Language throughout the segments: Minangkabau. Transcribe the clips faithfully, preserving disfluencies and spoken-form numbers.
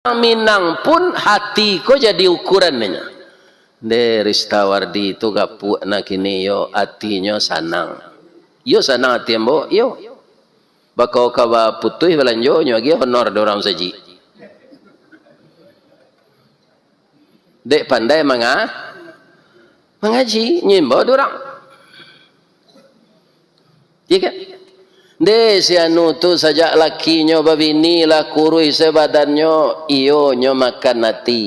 Minang pun hati ko jadi ukurannyo. Deh, Ristawardi tu gapuak nah kini yo, atinyo sanang. Iyo sanang ati ambo, iyo. Bako ka baputuih balanjo, nyo agiah honor dek urang sajik. Dek pandai manga-, mangaji, nyo imbau dek urang. Iyo kan? Deh, si anu tu sajak lakinyo babini lah kuruih se badannyo, iyo nyo makan ati.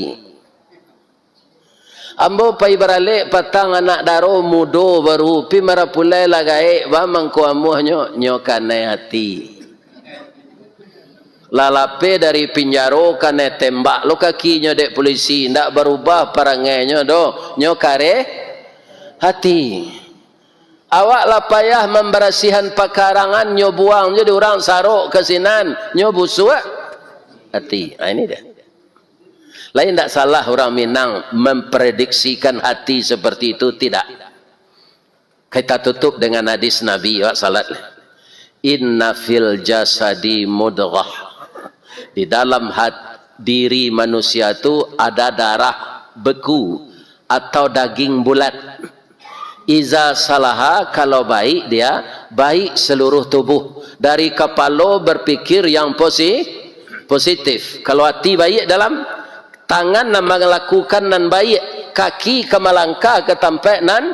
Ambo pai baralek patang anak daro mudo baru, pi marapulai lah gaek, ba mangko amuahnyo, nyo kanai ati. Lah lapeh dari pinjaro, kanai tembak lo kakinyo dek pulisi, ndak barubah parangainyo doh, nyo kareh ati. Awak lah payah mambarasiahan pakarangan, nyo buang jo di urang sarok ka sinan, nyo busuak ati. Ha, ini dia. Lain ndak salah urang Minang memprediksikan hati seperti itu, tidak. Kita tutup dengan hadis Nabi, awak salat. "Inna fil jasadi mudghah." Di dalam hat-, diri manusia tu ada darah beku atau daging bulat. "Iza salaha," kalau baik dia, baik seluruh tubuh. Dari kapalo berpikir yang posi-, positif. Kalau ati baik dalam, tangan nan malakukan nan baik, kaki ka malangkah ka tampaik nan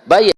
baik.